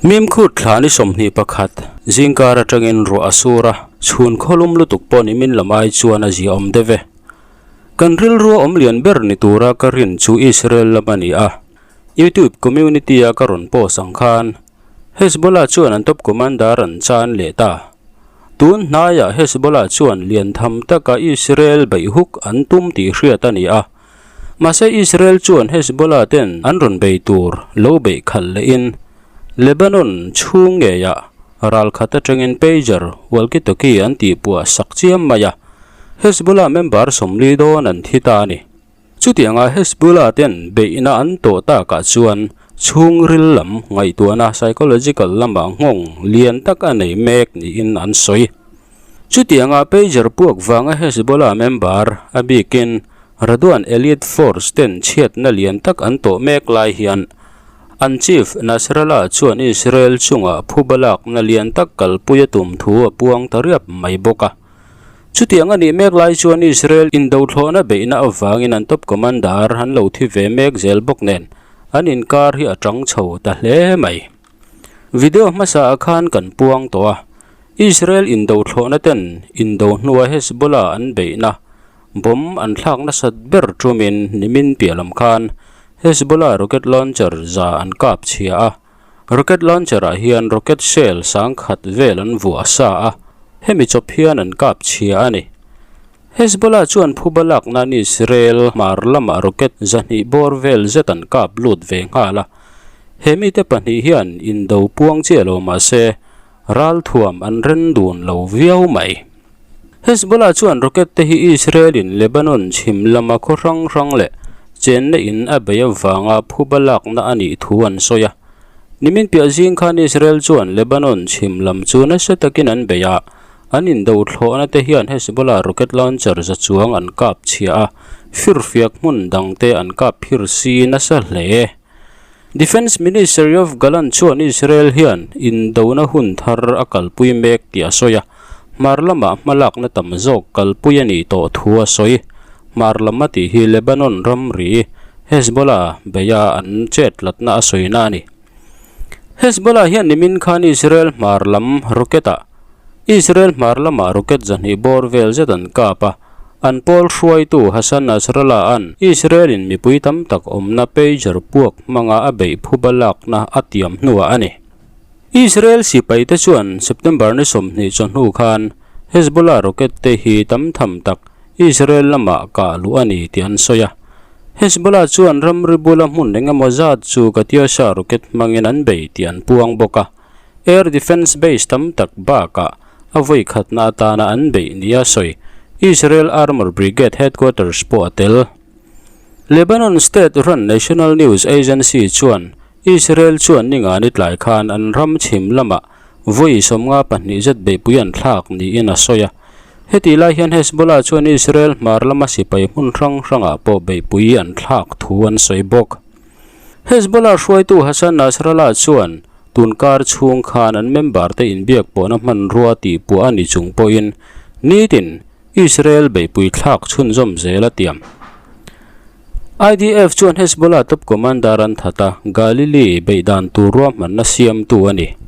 Mimkhut thla ni 21 zingkar atangin ruah a sur a, chhun khawlum lutuk pawh nimin lam ai chuan a ziaawm deuh e. Kan rilrua awm lian ber ni tura ka rin chu Israel lam a ni a, YouTube community a ka rawn post ang khan Hezbollah chuan an top commander an chan leh ta. Tun hnaiah Hezbollah chuan lian tham taka Israel beih huk an tum tih hriat a ni a. Mahse Israel chuan Hezbollah ten an rawn bei tur lo beih khalh lehin Lebanon chhung ngeiah ral khat atangin pager walkie-talkie an tihpuah sak chiam mai a. Hezbollah member 40 dawn an thi ta a ni. Chutianga Hezbollah ten beihna an tawh takah chuan chhungril lam ngaihtuahna psychological lamah nghawng lian tak a nei mek niin an sawi. Chutianga pager puak vanga Hezbollah member a bikin Radwan Elite Force ten chhiatna lian tak an tawh mek lai hian an chief Nasrallah chuan Israel chungah phuba lakna lian tak kalpui a tum thu a puang ta riap mai bawk a. Chutiang a nih mek lai chuan Israel indothlawhna beihna avangin an top commander an lo thi ve mek zel bawk nen an inkar hi a tang chho ta hle mai. Video hmasa ah khan kan puang tawh a, Israel indothlawhna ten indo hnua Hezbollah an beihna bomb an thlak nasat ber tumin nimin piah lam khan Hezbollah rocket launcher za an kap chhia a. Rocket launcher ah hian rocket shell sangkhat vel an vuah sa a, hemi chawp hian an kap chhia a ni. Hezbollah chuan phuba lak nan Israel hmar lamah rocket 200 bawr vel zet an kap lut ve nghal a. He mite pahnih hian indo puang chiah lo mahse ral thuam an ren dun lo viau mai. Hezbollah chuan rocket te hi Israel in Lebanon chhim lama khaw hrang hrang leh chenna in a bei avanga phuba lakna a nih thu an sawi a. Nimin piah zing khan Israel chuan Lebanon chhim lam chu nasa takin an bei a, an indo thlawhna te hian Hezbollah rocket launcher za chuang an kap chhia a, firfiak hmun dang te an kap phir si nasa hle. Defence Minister Yoav Gallant chuan Israel hian indona hun thar a kalpui mek tih a sawi a, hmar lamah hmalakna tam zawk kalpui a nih tawh thu a sawi. Hmar lam a tih hi Lebanon ramri Hezbollah beia an chetlatna a sawina a ni. Hezbollah hian nimin khan Israel hmar lam rocket-ah Israel hmar lamah rocket 200 bawr vel zet an kap a, An pawl hruaitu Hassan Nasrallah an Israel in mipui tam tak awmna pager puak hmanga a beih phuba lakna a tiam hnuah a ni. Israel sipai te chuan September ni 20 chawhnu khan Hezbollah rocket te hi tam tham tak Israel lamah kah luh a ni tih an sawi a. Hezbollah chuan ramri bula hmun engemaw zat chu Katyusha rocket hmangin an bei tih an puang bawk a. Air Defence Base tam tak bakah a vawi khatna atana an beih nia sawi Israel Armour Brigade Headquarters pawh a tel. Lebanon state run National News Agency chuan Israel chuan ningani tlai khan an ram chhim lamah vawi 52 zet beihpui an thlak niin a sawi a. Heti lai hian Hezbollah chuan Israel hmar lama sipai hmun hrang hrangah pawh beihpui an thlak thu an sawi bawk. Hezbollah hruaitu Hassan Nasrallah chuan tunkar chhung khan an member te inbiak pawhna hmanrua tih puah a ni chung pawhin nitin Israel beihpui thlak chhunzawm zel a tiam. IDF chuan Hezbollah top commander an that a, Galilee beihdan tur ruahmanna siamtu a ni.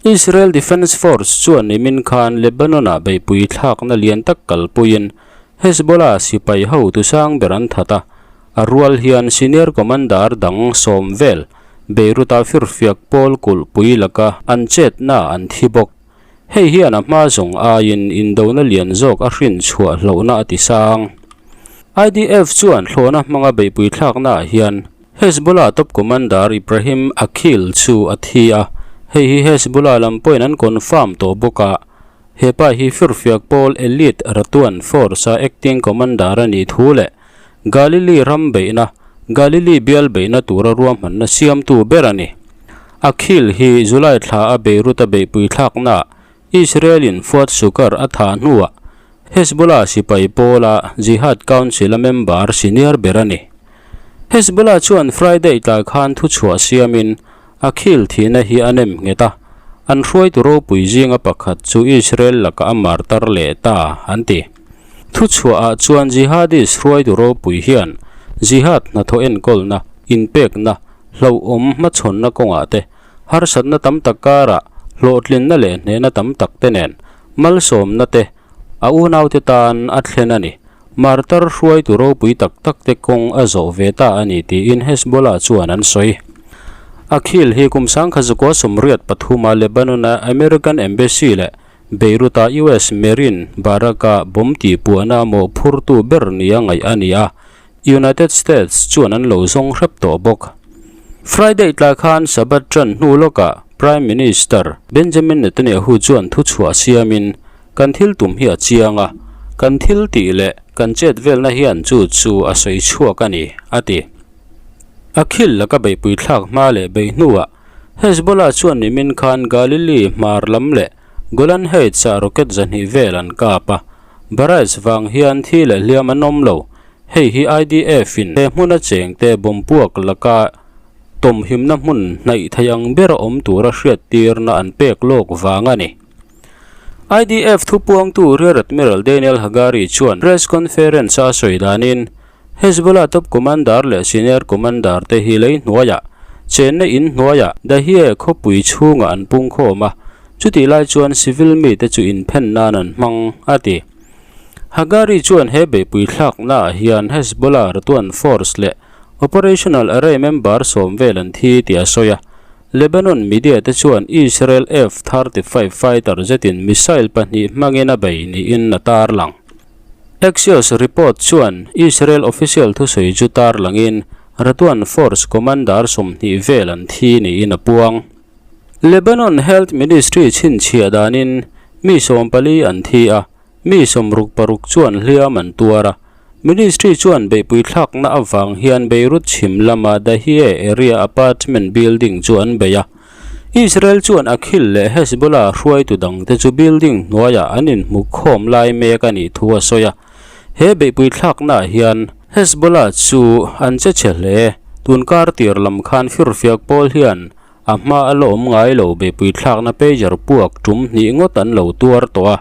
Israel Defence Force chuan nimin khan Lebanon-ah beihpui thlakna lian tak kalpuiin Hezbollah sipai hotu sang ber an that a, A rual hian senior commander dang sawm vel Beirut-a firfiak pawl kulhpui laka an chetna an thi bawk. Hei hian a hma zawng aiin indona lian zawk a hrin chhuah hlauhna a ti sang. IDF chuan thlawhna hmanga beihpui thlaknaah hian Hezbollah top commander Ibrahim Aqil chu a thi a, hei hi Hezbollah lam pawhin an confirm tawh bawk a. He pa hi firfiak pawl elite Radwan Force-a acting commander a nih thu leh Galilee ram beihna, Galilee bial beihna tura ruahmanna siamtu ber a ni. Aqil hi July thla a Beirut-a beihpui thlaknaah Israel-in Fuad Shukr a thah hnuah Hezbollah sipai pawla Jihad Council-a member senior ber a ni. Hezbollah chuan Friday tlai khan thuchhuah siamin Aqil thihna hi a nem nghet a, an hruaitu ropui zinga pakhat chu Israel lakah a martar leh ta, an ti. Thuchhuahah chuan jihadist hruaitu ropui hian jihad hnathawh enkawlna, inpekna, hlauhawm hmachhawnna kawngah te Harsatna tam tak karah hlawhtlinna leh hnehna tam tak te nen malsawmna te a unaute tan a thlen a ni. Martar hruaitu ropui tak tak te kawng a zawh ve ta a ni tiin Hezbollah chuan an sawi. Akhil hi kum sangkha zakua 83 a Lebanon-a American Embassy leh Beirut-a US Marine Barrack-a bomb tihpuahna mawhphurtu ber nia ngaih a ni a, United States chuan an lo zawng hrep tawh bawk. Friday tlai khan Sabbath ṭan hnu lawkah Prime Minister Benjamin Netanyahu chuan thuchhuah siamin, Kan thil tum hi a chiang a, kan thil tih leh kan chet velna hian chu chu a sawi chhuak a ni, a ti. A khil laka beihpui thlak hma leh beih hnuah Hezbollah chuan nimin khan Galilee hmar lam leh Golan Heights-ah rocket 200 vel an kap a, barrage vang hian thi leh hliam an awm lo. Hei hi IDF-in he hmuna chengte bomb puak laka tawmhimna hmun hnaih thei ang ber a awm tura hriattirna an pek lawk vang a ni. IDF thupuangtu Rear Admiral Daniel Hagari chuan press conference-a a sawi danin, Hezbollah top commander leh senior commander te hi lei hnuaiah, chenna in hnuaiah Dahieh khawpui chhungah an pungkhawm a, chutih lai chuan civil mite chu inphen nan an hmang, a ti. Hagari chuan he beihpui thlaknaah hian Hezbollah Radwan Force leh Operational Array member 10 vel an thi tih a sawi a, Lebanon media te chuan Israel F-35 fighter zetin missile pahnih hmangin a bei niin a tarlang. Axios report chuan Israel official thusawi chu tarlangin Radwan Force commander 20 vel an thi niin a puang. Lebanon Health Ministry chhinchhiah danin mi 14 an thi a, Mi 66 chuan hliam an tuar a, Ministry chuan beihpui thlakna avang hian Beirut chhim lama Dahieh area apartment building chu an bei a. Israel chuan Akhil leh Hezbollah hruaitu dangte chu building hnuaiah an inhmu khawm lai mek a nih thu a sawi a. He beihpui thlaknaah hian Hezbollah chu an che chhe hle. Tun kar tir lam khan firfiak pawl hian A hma a la awm ngai lo beihpui thlakna pager puak tum hnih ngawt an lo tuar tawh a,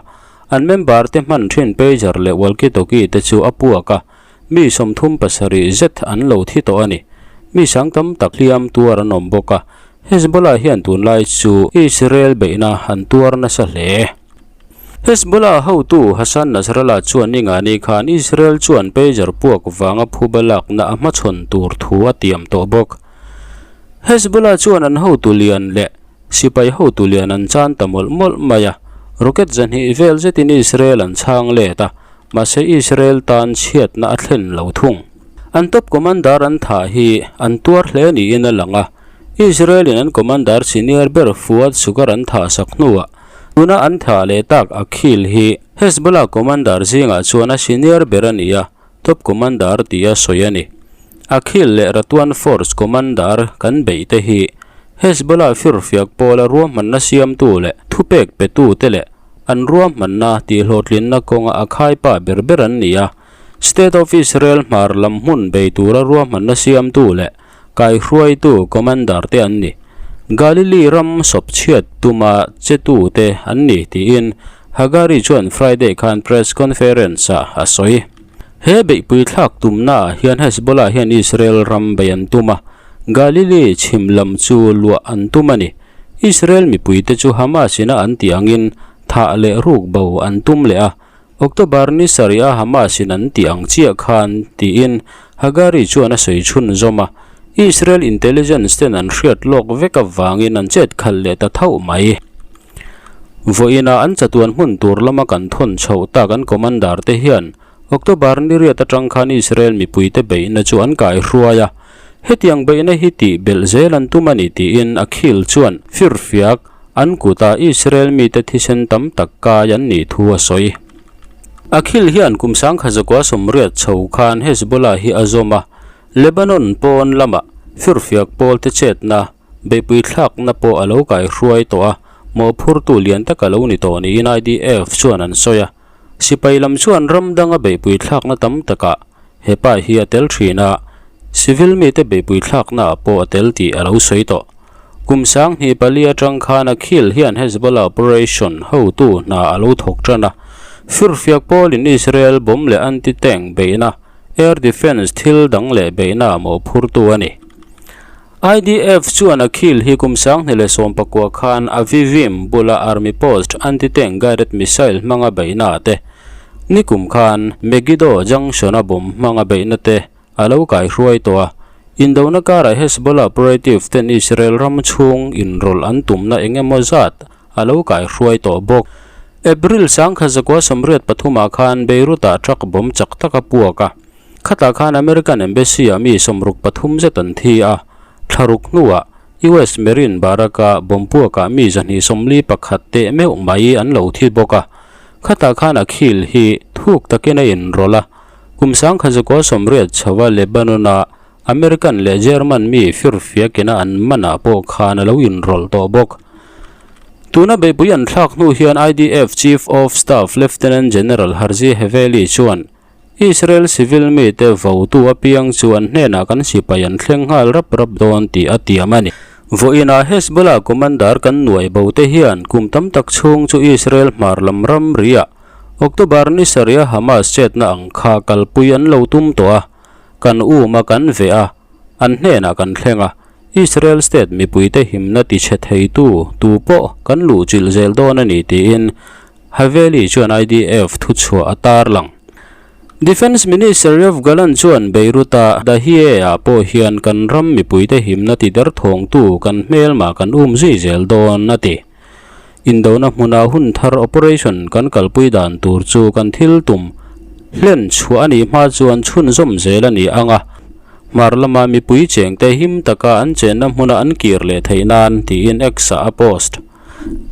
an member te hman thin pager leh walkie talkie te chu a puak a, mi 37 zet an lo thi tawh a ni. Mi sang tam tak hliam tuar an awm bawk a, Hezbollah hian tunlai chu Israel beihna an tuar nasa hle. Hezbollah hotu Hassan Nasrallah chuan ningani khan Israel chuan pager puak vanga phuba lakna a hmachhawn tur thu a tiam tawh bawk. Hezbollah chuan an hotu lian leh sipai hotu lian an chan ta mawlh mawlh mai a, rocket 200 vel zetin Israel an chhang let a, mahse Israel tan chhiatna a thlen lo thung. An top commander an thah hi an tuar hle niin a lang a, Israel-in an commander senior ber Fuad Shukr an thah sak hnuah tuna an thah leh tak Akhil hi Hezbollah commander zingah chuan a senior ber a ni a, Top Commander tia sawi a ni. Akhil leh Radwan Force Commander kan beih te hi Hezbollah firfiak pawla ruahmanna siamtu leh thupek petu te leh an ruahmanna tihhlawhtlinna kawnga a khaipa ber ber an ni a. State of Israel hmar lam hmun bei tura ruahmanna siamtu leh kaihruaitu Commander te an ni. Galilee ram sawp chhiat tuma chetu te an ni tiin Hagari chuan Friday khan press conference-ah a sawi. He beihpui thlak tumnaah hian Hezbollah hian Israel ram bei an tum a, Galilee chhim lam chu luah an tum a ni. Israel mipuite chu Hamas ina an tih angin thah leh ruk bo an tum leh a, October ni sarih a Hamas in an tih ang chiah khan tiin Hagari chuan a sawi chhunzawm a, Israel intelligence ten an hriat lawk vek avangin an chet khalh leh ta thauh mai. Vawiinah an chatuan hmun tur lama kan thawn chhoh tak an commander te hian October ni riat atang khan Israel mipuite beihna chu an kaihruai a, hetiang beihna hi tih belh zel an tum a ni tiin Akhil chuan firfiak An kuta Israel mite thisen tam tak kai an nih thu a sawi. Akhil hian kum 1980 chho khan Hezbollah hi a zawm a, Lebanon pawn lama firfiak pawlte chetna, beihpui thlakna pawh a lo kaihruai tawh a, mawhphurtu lian tak a lo ni tawh niin IDF chuan an sawi a. Sipai lam chuan ram danga beihpui thlakna tam takah he pa hi a tel thin a, civil mite beihpui thlaknaah pawh a tel tih a lo sawi tawh. Kum 2004 atang khan Akhil hian Hezbollah operation hotu hna a lo thawk tan a, firfiak pawlin Israel bomb leh anti-tank beihna, air defence thil dang leh beihna mawhphurtu a ni. IDF chuan Aqil hi kum 2019 khan Avivim bula Army Post anti-tank guided missile hmanga beihna te, nikum khan Megiddo Junction-a bomb hmanga beihna te a lo kaihruai tawh a. Indona karah Hezbollah operative ten Israel ram chhung inrawlh an tumna eng emaw zat a lo kaihruai tawh bawk. April 1983 ah khan Beirut-ah truck bomb chak tak a puak a. Khatah khan American Embassy-ah mi 63 zet an thi a, thla ruk hnuah US Marine Barrack-a bomb puakah mi 241 teh meuh mai an lo thi bawk a. Khatah khan Akhil hi thuk takin a inrawlh a, kum 1980 chhoa Lebanon-a American leh German mi firfiakina an manah pawh khan a lo inrawlh tawh bawk. Tuna beihpui an thlak hnu hian IDF Chief of Staff Lieutenant General Herzi Heveli chuan Israel civil mite votu apiang chu an hnenah kan sipai an thleng nghal rap rap dawn tih a tiam a ni. Vawiinah Hezbollah commander kan nuai bo te hian kum tam tak chhung chu Israel hmar lam ramriah October ni sarih a Hamas chetna ang kha kalpui an lo tum tawh a, kan um a kan veh a, an hnenah kan thleng a, Israel state mipuite himna tichhe theitu tu pawh kan luhchilh zel dawn a ni tiin Haveli chuan IDF thuchhuah a tarlang. Defence Minister Yoav Gallant chuan Beirut-a Dahieh-ah pawh hian kan ram mipuite himna ti derthawngtu kan hmelma kan um zui zel dawn a ti. Indona hmuna hun thar operation kan kalpui dan tur chu kan thil tum hlen chhuah a nih hma chuan chhunzawm zel a ni ang a, hmar lama mipui chengte him taka an chenna hmuna an kir leh theih nan tiin X-ah a post.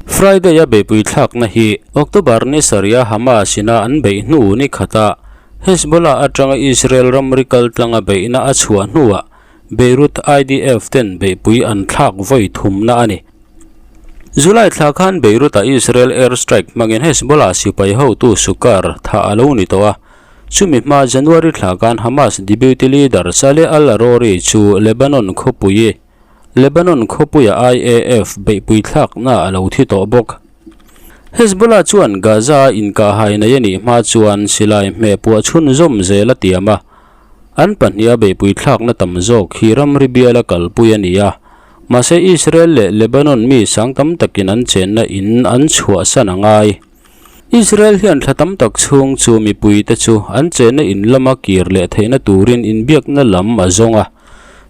Friday-a beihpui thlakna hi October ni sarih a Hamas ina an beih hnu ni khata Hezbollah atanga Israel ramri kal tlanga beihna a chhuah hnuah Beirut IDF ten beihpui an thlak vawi thumna a ni. July thla khan Beirut-a Israel air strike hmangin Hezbollah sipai hotu Sukar thah a lo ni tawh a, chumi hma January thla khan Hamas deputy leader Saleh al-Arouri chu Lebanon khawpui Lebanon khawpuia IAF beihpui thlakna a lo thi tawh bawk. Hezbollah chuan Gaza-a inkahhai nei a nih hma chuan silai hmeh puah chhunzawm zel a tiam a, an pahniha beihpui thlakna tam zawk hi ramri biala kalpui a ni a, mahse Israel leh Lebanon mi sang tam takin an chenna in an chhuahsan a ngai. Israel hian thla tam tak chhung chu mipuite chu an chenna in lama kir leh theihna turin inbiakna lam a zawng a.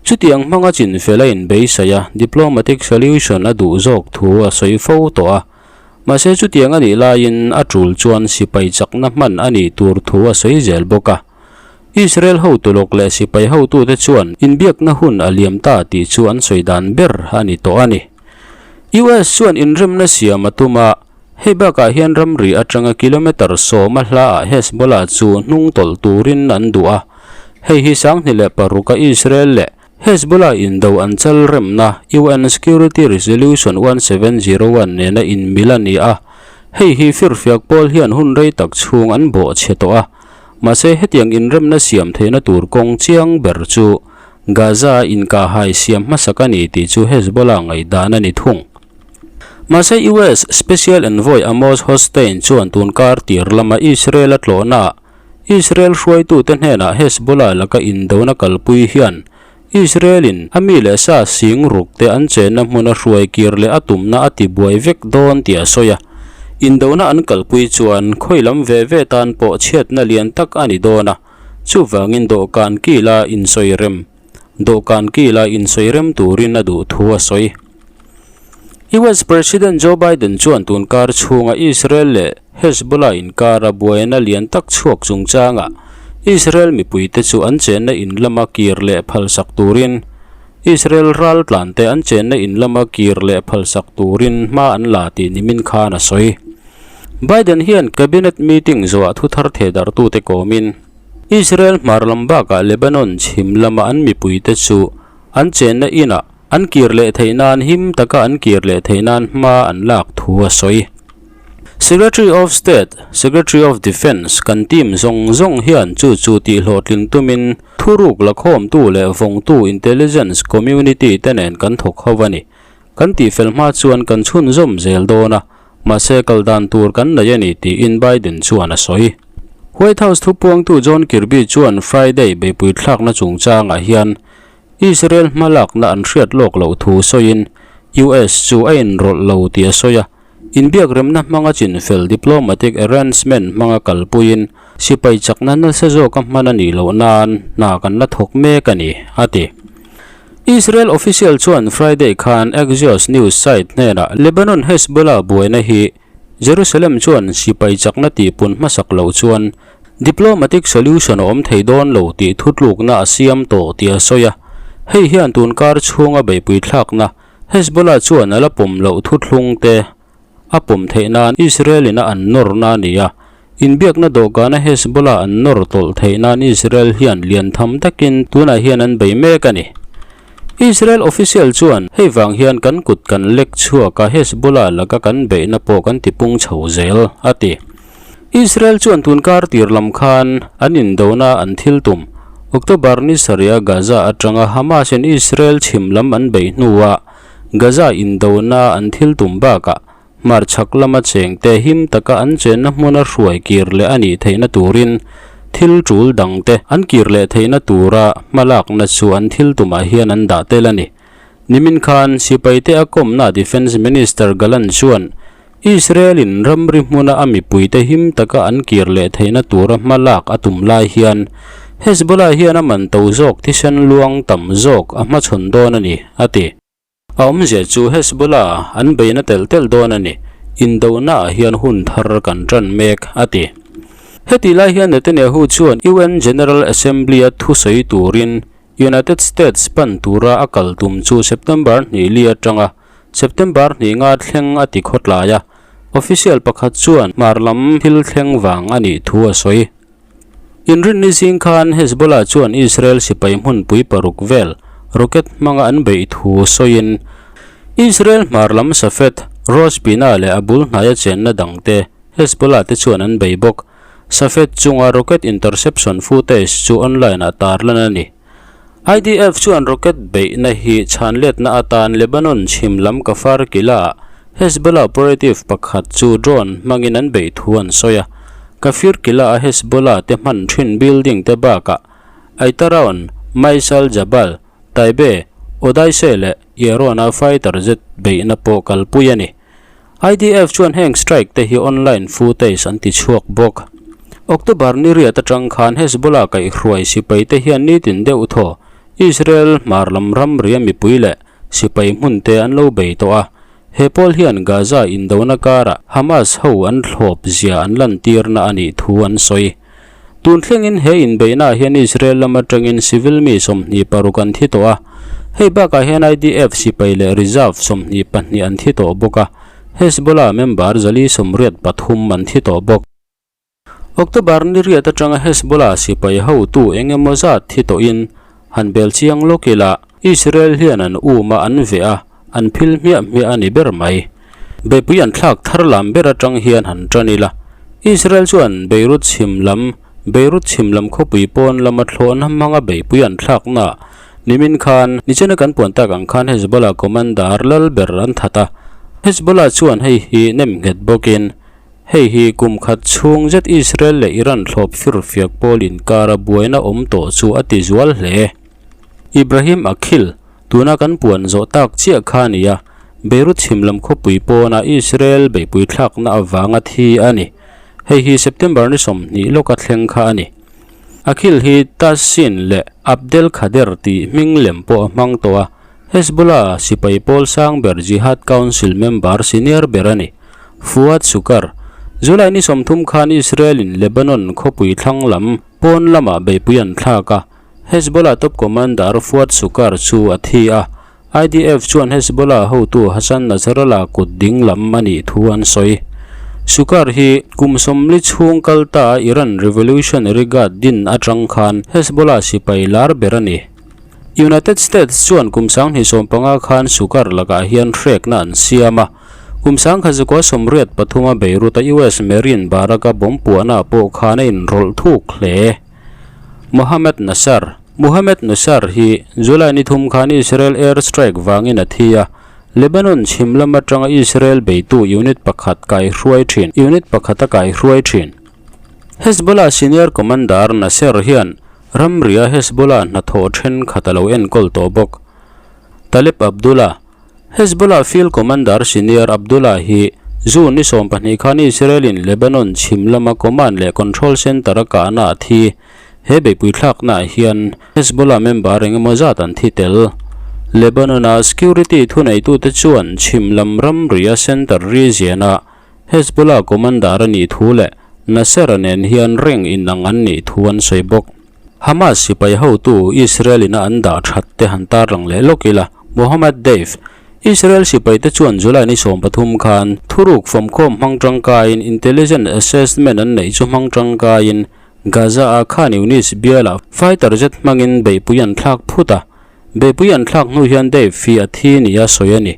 Chutiang hmanga chinfel a inbeisai a, diplomatic solution a duh zawk thu a sawi fo tawh a. Mahse chutiang a nih laiin a tul chuan sipai chakna hman a nih tur thu a sawi zel bawk a. Israel hotu lawk leh sipai hotute chuan inbiakna hun a liam ta tih chu an sawi dan ber a ni tawh a ni. US chuan inremna siam a tum a, hei bakah hian ramri atanga kilometre sawma hlaah Hezbollah chu hnung tawlh turin an duh a. Hei hi 2006 a Israel leh Hezbollah indo an chal remna UN Security Resolution 1701 nena inmil a ni a. Hei hi firfiak pawl hian hun rei tak chhung an bawh chhe tawh a. Mahse hetiang inremna siam theihna tur kawng chiang ber chu Gaza inkahhai siam hmasak a ni tih chu Hezbollah ngaihdan a ni thung. Mahse US Special Envoy Amos Hochstein chuan tunkar tir lama Israel a tlawhnaah Israel hruaitute hnenah Hezbollah laka indona kalpui hian Israel-in a mi leh sa sing rukte an chenna hmuna hruai kir leh a tumna a tibuai vek dawn tih a sawi a. Indona an kalpui chuan khawi lam ve ve tan pawh chhiatna lian tak a ni dawn a, chuvangin dawhkan kila insawi rem dawhkan kila insawi rem turin a duh thu a sawi. US President Joe Biden chuan tunkar chhunga Israel leh Hezbollah inkara buaina lian tak chhuak chungchangah Israel mipuite chu an chenna in lama kir leh phalsak turin Israel raltlante an chenna in lama kir leh phalsak turin hma an la tih nimin khan a sawi. Biden hian cabinet meeting zawhah thuthar thehdarhtute kawmin Israel hmar lam bakah Lebanon chhim lama an mipuite chu an chenna inah An kir leh theih nan him taka an kir leh theih nan hma an lak thu a sawi. Secretary of State, Secretary of Defence kan team zawng zawng hian chu chu tih hlawhtlin tumin thuruk lakhawmtu leh vawngtu intelligence community te nen kan thawk ho a ni. Kan tihfel hma chuan kan chhunzawm zel dawn a, mahse kal dan tur kan nei a ni tiin Biden chuan a sawi. White House thupuangtu John Kirby chuan Friday beihpui thlakna chungchangah hian. Israel hmalakna an hriat lawk loh thu sawiin US chu a inrawlh lo tih a sawi a. Inbiakremna hmanga chinfel diplomatic arrangement hmanga kalpuiin sipai chakna nasa zawka hman a nih loh nan hna kan la thawk mek a ni, a ti. Israel official chuan Friday khan Axios news site hnenah Lebanon Hezbollah buaina hi Jerusalem chuan sipai chakna tihpun hmasak loh chuan diplomatic solution a awm thei dawn lo tih thutlukna a siam tawh tih a sawi a. Hei hian tunkar chhunga beihpui thlakna Hezbollah chuan a la pawm loh thuthlung te a pawm theih nan Israel in a an nawrna a ni a, inbiakna dawhkana Hezbollah an nawr tawlh theih nan Israel hian lian tham takin tunah hian an bei mek a ni. Israel official chuan hei vang hian kan kut kan lek chhuak a Hezbollah laka kan beihna pawh kan tipung chho zel, a ti. Israel chuan tun kar tir lam khan an indona an thil tum. October ni sarih a Gaza atanga Hamas in Israel chhim lam an beih hnuah Gaza indona an thil tum bakah hmarchhak lama chengte him taka an chenna hmuna hruai kir leh a nih theihna turin thil tul dangte an kir leh theihna tura hmalakna chu an thil tumah hian an dah tel a ni. Nimin khan sipaite a kawmna Defence Minister Gallant chuan Israel-in ramri hmuna a mipuite him taka an kir leh theihna tura hma lak a tum lai hian Hezbollah hian a man to zawk thisen luang tam zawk a hmachhawn dawn a ni, a ti. A awmzia chu Hezbollah an beina telh telh dawn a ni, indonaah hian hun thar kan tan mek, a ti. Hetih lai hian Netanyahu chuan UN General Assembly-a thusawi turin United States pan tura a kal tum chu September hnih li atanga September hnih nga thleng a ti khawtlai a, official pakhat chuan hmar lam thil thleng vang a nih thu a sawi. Inrinni zing khan Hezbollah chuan Israel sipai hmunpui paruk vel rocket hmanga an beih thu sawiin Israel hmar lam Safed, Rosh Pina leh a bul hnaia chenna dangte Hezbollah te chuan an bei bawk. Safed chunga rocket interception footage chu online-ah tarlan a ni. IDF chuan rocket beihna hi chhanletna atan Lebanon chhim lam Kafar Kila-ah Hezbollah operative pakhat chu drone hmangin an beih thu an sawi a. Kafir Kila-a Hezbollah te hman thin building te bakah Aitaroun, Mais al-Jabal, Taybeh, Odaisseh leh Yaron-a fighter jet beihna pawh kalpui a ni. IDF chuan heng strike te hi online footage an ti chhuak bawk. October ni riat atang khan Hezbollah kaihhruai sipai te hian nitin deuh thaw Israel hmar lam ramria mipui leh sipai hmun te an lo bei tawh a. He pawl hian Gaza indona karah Hamas ho an thlawp zia an lantirna a nih thu an sawi. Tun thlengin he inbeihnaah hian Israel lam atangin civil mi 26 an thi tawh a, hei bakah hian IDF sipai leh reserve 22 an thi tawh bawk a, Hezbollah member 183 an thi tawh bawk. October ni riat atanga Hezbollah sipai hotu eng emaw zat thi tawhin han bel chiang lawk ila, Israel hian an um a an veh a, an phil hmiah hmiah a ni ber mai. Beihpui an thlak thar lam ber atang hian han tan ila. Israel chuan Beirut chhim lam, Beirut chhim lam khawpui pawn lama thlawhna hmanga beihpui an thlakna nimin khan nichina kan puan tak ang khan Hezbollah commander lal ber an that a. Hezbollah chuan hei hi nem nghet bawkin hei hi kum khat chhung zet Israel leh Iran thlawp firfiak pawl inkara buaina awm tawh chu a ti zual hle. Ibrahim Akhil Tuna kan puan zawh tak chiah kha a ni a, Beirut chhim lam khawpui pawna Israel beihpui thlakna avanga thi a ni. Hei hi September ni 20 lawka thleng kha a ni. Akhil hi Tassin leh Abdel Khader tih hming lem pawh a hmang tawh a, Hezbollah sipai pawl sang ber Jihad Council member senior ber a ni. Fuad Shukr, July ni 30 khan Israel-in Lebanon khawpui thlang lam pawn lamah beihpui an thlak a, Hezbollah top commander Fuad Shukr chu a thi a, IDF chuan Hezbollah hotu Hassan Nasrallah kut ding lam a nih thu an sawi. Shukr hi kum 40 chhung kal ta Iran Revolutionary Guard din atang khan Hezbollah sipai lar ber a ni. United States chuan kum 2015 khan Shukr lakah hian hrekna an siam a, kum 1983 a Beirut-a US Marine Barrack-a bomb puahna pawh khan a inrawlh thuk hle. Mohammed Nassar Mohammed Nassar hi July ni thum khan Israel air strike vangin a thi a, Lebanon chhim lam atanga Israel beitu unit pakhat kaihruai thin unit pakhat a kaihruai thin. Hezbollah senior commander Nasser hian Ramria Hezbollah hnathawh thenkhat a lo enkawl tawh bawk. Taleb Abdullah, Hezbollah Field Commander Senior Abdullah hi June ni 12 khan Israel-in Lebanon chhim lama command leh control center a kahna a thi. He beihpui thlaknaah hian Hezbollah member eng emaw zat an thi tel. Lebanon-a security thuneitute chuan chhim lam ramria center region-a Hezbollah commander a nih thu leh Nasser-a nen hian rank inang an nih thu an sawi bawk. Hamas sipai hotu Israel-in a an dah that te han tarlang leh lawk ila, Mohammad Deif, Israel sipaite chuan July ni 13 khan thuruk fawmkhawm hmang tangkaiin intelligence assessment an neih chu hmang tangkaiin Gaza-a Khan Younis bialah fighter jet hmangin beihpui an thlak phut a, beihpui an thlak hnu hian Deif hi a thi nia sawi a ni.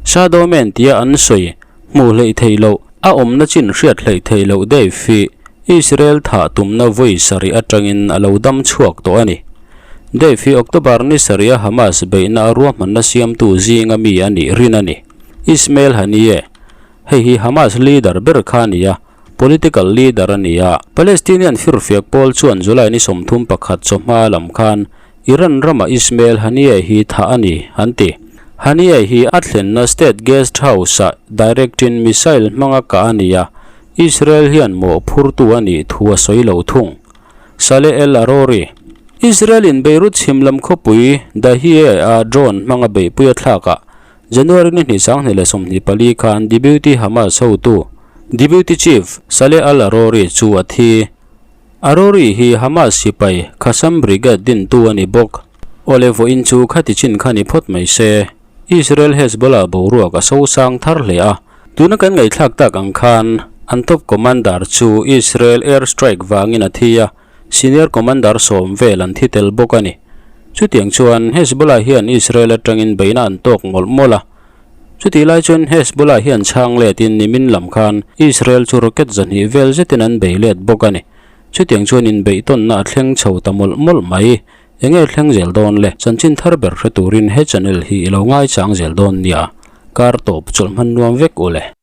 Shadow Man tia an sawi hmuh hleih theih loh, a awmna chin hriat hleih theih loh Deif hi Israel thah tumna vawi sarih atangin a lo dam chhuak tawh a ni. Deif hi October ni sarih a Hamas beihna a ruahmanna siamtu zinga mi a nih rin a ni. Ismail Haniyeh, hei hi Hamas leader ber kha a ni a, Political leader a ni a. Palestinian firfiak pawl chuan July ni 31 chawhma lam khan Iran rama Ismail Haniyeh hi thah a ni, an ti. Haniyeh hi a thlenna state guest house-ah direct-in missile hmanga kah a ni a, Israel hian mawhphurtu a nih thu a sawi lo thung. Saleh El Arouri. Israel-in Beirut chhim lam khawpui Dahieh-a drone hmanga beihpui a thlakah January ni hnih 2024 khan Deputy Hamas hotu, Deputy Chief, Saleh al-Arouri chu a thi. Arouri hi Hamas sipai Qassam Brigade dintu a ni bawk. Awle vawiin chu khati chin kha ni phawt mai se. Israel Hezbollah boruak a sosang thar hle a. Tuna kan ngaihthlak tak ang khan an top commander chu Israel air strike vangin a thi a, Senior Commander sawm vel an thi tel bawk a ni. Chutiang chuan Hezbollah hian Israel atangin beihna an tawk mawlh mawlh a. Chutih lai chuan Hezbollah hian chhang letin nimin lam khan Israel chu rocket 200 vel zetin an bei let bawk a ni. Chutiang chuan inbeihtawnna a thleng chho ta mawlh mawlh mai. Enge thleng zel dawn le? Chanchin thar ber hre turin he channel hi i lo ngaichang zel dawn nia. Kar tawp chawlh hman nuam vek u le.